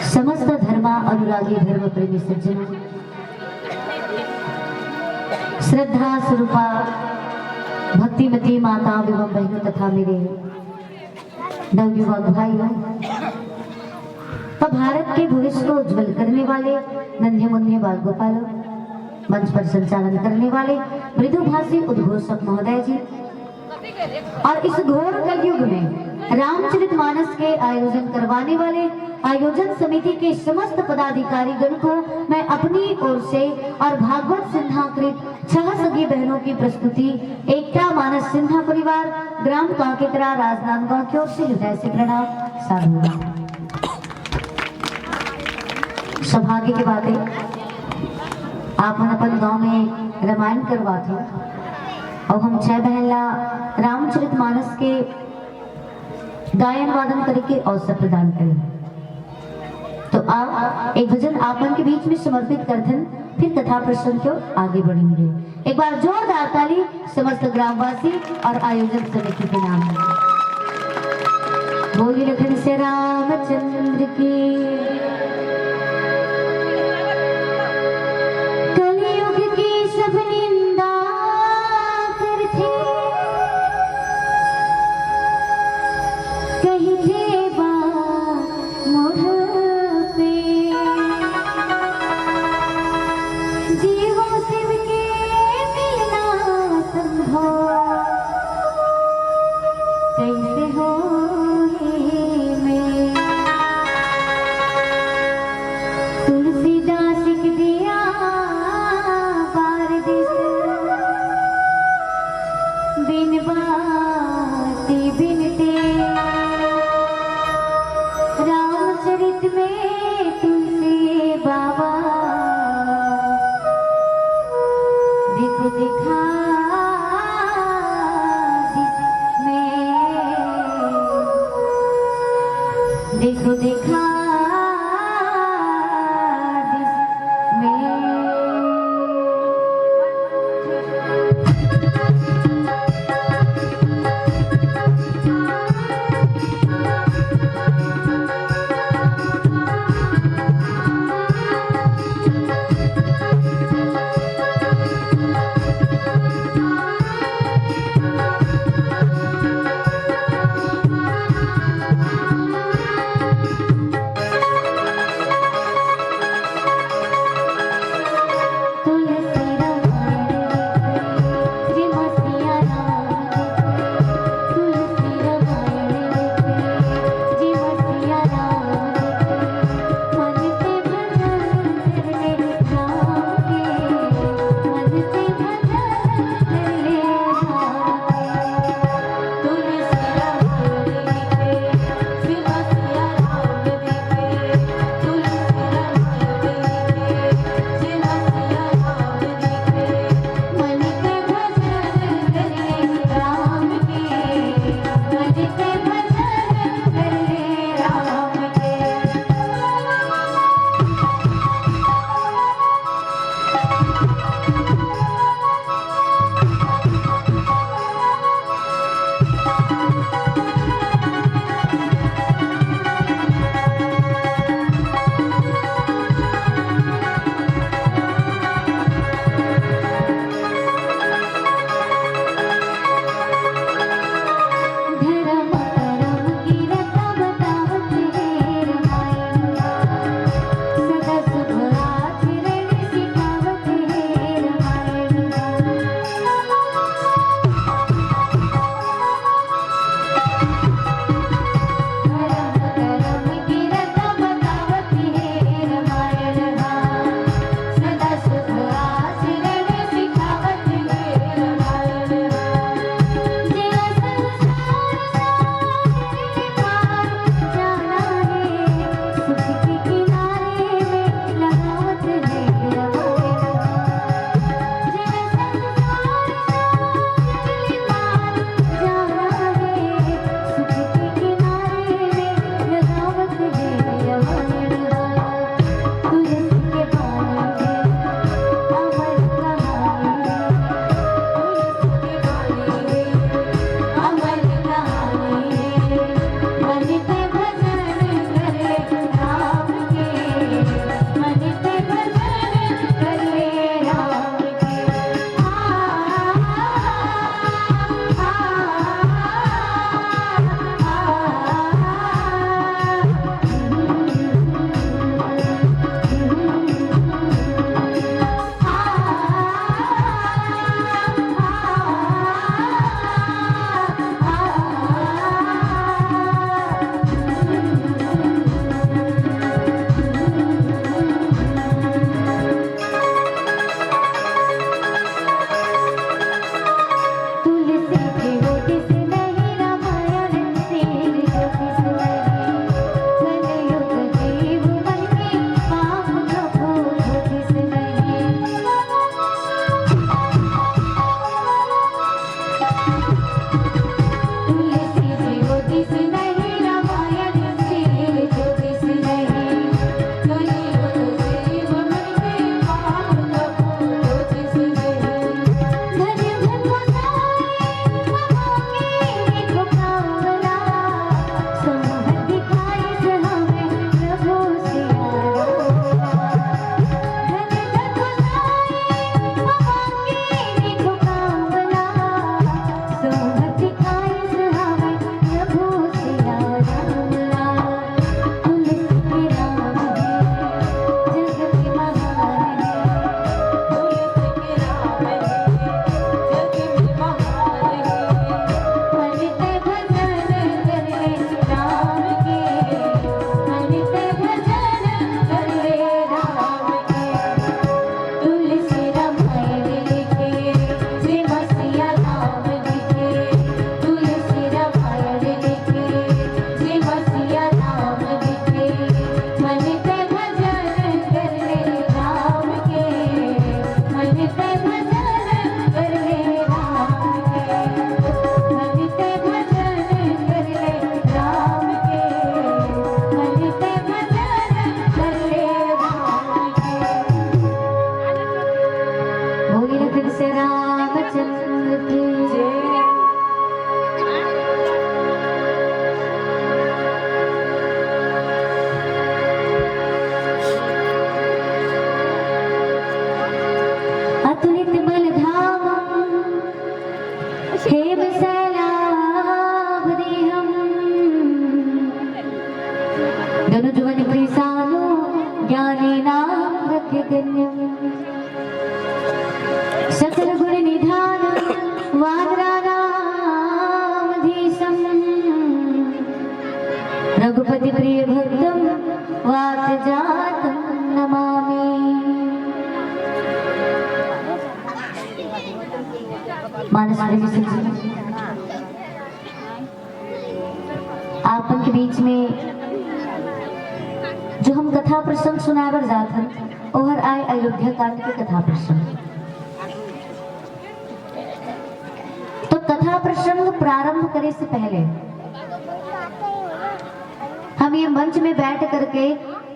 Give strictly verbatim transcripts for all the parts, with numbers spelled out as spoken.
समस्त धर्मा अनुरागी धर्म प्रेमी सज्जनों, श्रद्धा स्वरूपा भक्तिमती माता एवं बहनों तथा मेरे नवयुवक भाइयों, तो भारत के भविष्य को उज्जवल करने वाले नन्हे मुन्ने बाल गोपालों, मंच पर संचालन करने वाले मृदुभाषी उद्घोषक महोदय जी, और इस घोर कलयुग में रामचरितमानस के आयोजन करवाने वाले आयोजन समिति के समस्त पदाधिकारी गण को मैं अपनी ओर से और भागवत सिन्हाकृत छह सगी बहनों की प्रस्तुति एकता मानस सिन्हा परिवार, ग्राम कांकेकरा, राजनांदगांव की ओर से हृदय से प्रणाम। साधुवाद। सौभाग्य के बात है, आप मन अपन गांव में रामायण करवात हो, और हम छह बहन ला रामचरितमानस के गायन वादन करे के अवसर प्रदान करें। तो आओ, एक भजन आप मन के बीच में समर्पित करथन, फिर कथा प्रसंग की ओर आगे बढ़ेंगे। एक बार जोरदार ताली समस्त ग्रामवासी और आयोजन समिति के नाम। बोली लखन से रामचंद्र की। कलयुग की सब निंदा करथे, कहिथे बा मुड़ पे। जीवो शिव के मिलना संभव कैसे हो हे में। ज्ञानिनां हृदयगम्यं सकलगुणनिधानं वानराणामधीशं रघुपतिप्रियभक्तं वातजातं नमामि। मानस प्रेमी जी, आपन के बीच में जो हम कथा प्रसंग सुनाए बर जात हन, ओहर आय अयोध्या कांड के कथा प्रसंग। तो कथा प्रसंग प्रारंभ करे से पहले हम ये मंच में बैठ करके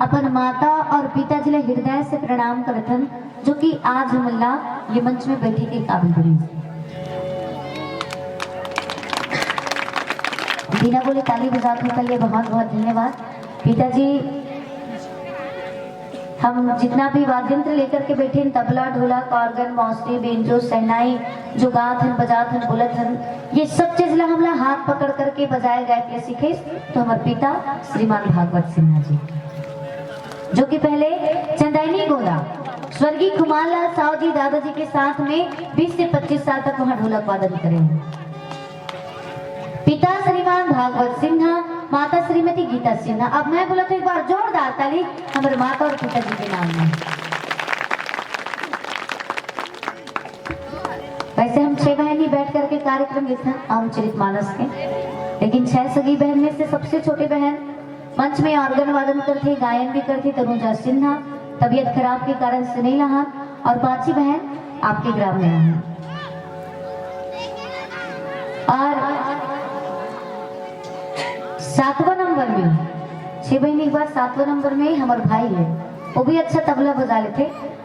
अपन माता और पिताजी ला हृदय से प्रणाम करथन, जो कि आज हमन ला ये मंच में बैठे के काबिल बने। बिना बोले ताली बजात हो, के लिए बहुत बहुत धन्यवाद। पिताजी, हम जितना भी वाद्य यंत्र लेकर के बैठे हैं, तबला, ढोलक, ऑर्गन, बांसुरी, बेंजो, शहनाई, जो गात हन, बजात हन, बोलत हन, ये सब चीज ला हमला हाथ पकड़ करके बजाए गाए के सीखे, तो हमारे पिता श्रीमान भागवत सिन्हा जी, जो कि पहले चंदैनी गोंदा स्वर्गीय खुमान लाल साव जी दादाजी के साथ में बीस से पच्चीस साल तक वहाँ ढोलक वादन करे हैं। पिता श्रीमान भागवत सिन्हा, माता श्रीमती गीता सिन्हा। अब मैं बोलत हूँ एक बार जोरदार ताली हमारे माता और पिताजी के नाम में। वैसे हम छह बहन ही बैठ करके कार्यक्रम लिखा रामचरित मानस के, लेकिन छह सगी बहन में से सबसे छोटी बहन मंच में ऑर्गन वादन करती, गायन भी करती, तनुजा सिन्हा, तबीयत खराब के कारण से नहीं रहा, और पांची बहन आपके ग्राम में रहा। और सातवां नंबर में, छह बहन एक बार सातवां नंबर में हमारे भाई है, वो भी अच्छा तबला बजा लेते,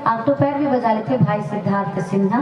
ऑक्टोपैड भी बजा लेते, भाई सिद्धार्थ सिन्हा।